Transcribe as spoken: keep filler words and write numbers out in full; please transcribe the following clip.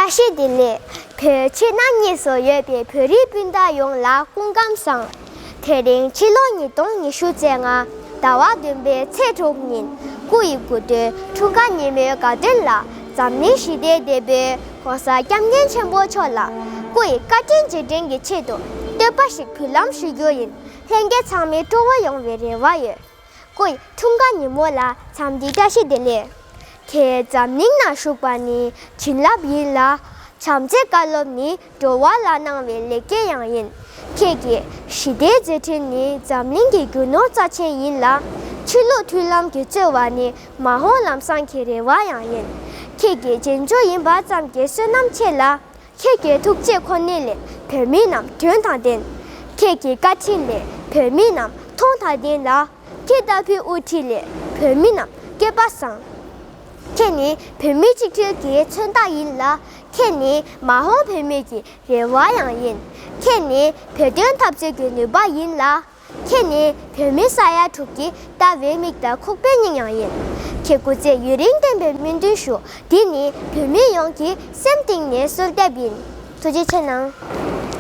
བཀྲ་ཤིས་བདེ་ལེགས། བོད་ཕྱི་ནང་གཉིས་སུ་ཡོད་པའི་བོད་རིགས་སྤུན་ཟླ་ཡོངས་ལ་སྐུ་ཁམས་བཟང་། དེ་རིང་ཕྱི་ལོ་ཉིས་སྟོང་ཉི་ཤུ་རྩ་ལྔ་ཟླ་བ་བདུན་པའི་ཚེས་དྲུག་ཉིན་སྐུ་ཡི་དགུ་སྟོན་འཁྲུངས་སྐར་ཉིན་མོའི་དགའ་སྟོན་ལ་འཛམ་གླིང་ཞི་བདེའི་དེད་དཔོན་༸གོང་ས་༸སྐྱབས་མགོན་ཆེན་པོ་མཆོག་ལ་སྐུ་ཡི་བཀའ་དྲིན་རྗེས་དྲན་གྱི་ཆེད་དུ་བསྟོད་པ་ཞིག་འབུལ་ལམ་ཞུ་རྒྱུ་ཡིན། ལྷན་རྒྱས་ཚང་མས་སྤྲོ་བོ་ཡོང་བའི་རེ་བ་ཡོད། སྐུ་ཡི་འཁྲུངས་སྐར་ཉིན་མོ་ལ་འཚམས་འདྲི་བཀྲ་ཤིས་བདེ་ལེགས། ཁྱེད་འཛམ་གླིང་ན་བཞུགས་པ་ནི་བྱིན་རླབས་ཡིན་ལ། བྱམས་བརྩེའི་བཀའ་སློབ་ནི་འགྲོ་བ་ལ་གནང་བའི་ལེགས་སྐྱེས་ཡང་ཡིན། ཁྱེད་ཀྱི་ཞི་བདེའི་མཛད་འཕྲིན་ནི་འཛམ་གླིང་གི་རྒྱུ་ནོར་རྩ་ཆེན་ཡིན་ལ། ཆོས་ལུགས་མཐུན་ལམ་གྱི་རྩོལ་བ་ནི་མ་འོངས་ལམ་བཟང་གི་རེ་བ་ཡང་ཡིན། ཁྱེད་ཀྱི་རྗེས་འཇུག་ཡིན་པ་ཙམ་གྱི་བསོད་ནམས་ཆེ་ལ། ཁྱེད་ཀྱི་ཐུགས་རྗེ་ཁོ་ནས་ལས་བོད་མི་རྣམས་མགྲོན་དང་ལྡན། ཁྱེད་ཀྱི་བཀའ་དྲིན་ལས་བོད་མི་རྣམས་མཐོང་དང་ལྡན་ལ། ཁྱེད་ལྟ་བུའི་དབུ་ཁྲིད་ལས་བོད་མི་རྣམས་སྐལ་པ་བཟང་། ཁྱེད་ནི་བོད་མི་གཅིག་སྒྲིལ་གྱི་མཚོན་རྟགས་ཡིན་ལ། ཁྱེད་ནི་མ་འོངས་བོད་མི་གི་རེ་བ་ཡང་ཡིན། ཁྱེད་ནི་བོད་དོན་འཐབ་རྩོད་ཀྱི་ནུས་པ་ཡིན་ལ། ཁྱེད་ནི་བོད་མི་ས་ཡ་དྲུག་གི་ལྟ་བའི་མིག་དང་ཁོག་པའི་སྙིང་ཡང་ཡིན། ཁྱེད་སྐུ་ཚེ་ཡུན་རིང་བརྟན་པའི་སྨོན་འདུན་ཞུ། འདི་ནི་བོད་མི་ཡོངས་ཀྱི་སེམས་གཏིང་ནས་གསོལ་འདེབས་ཡིན། ཐུགས་རྗེ་ཆེ་གནང་།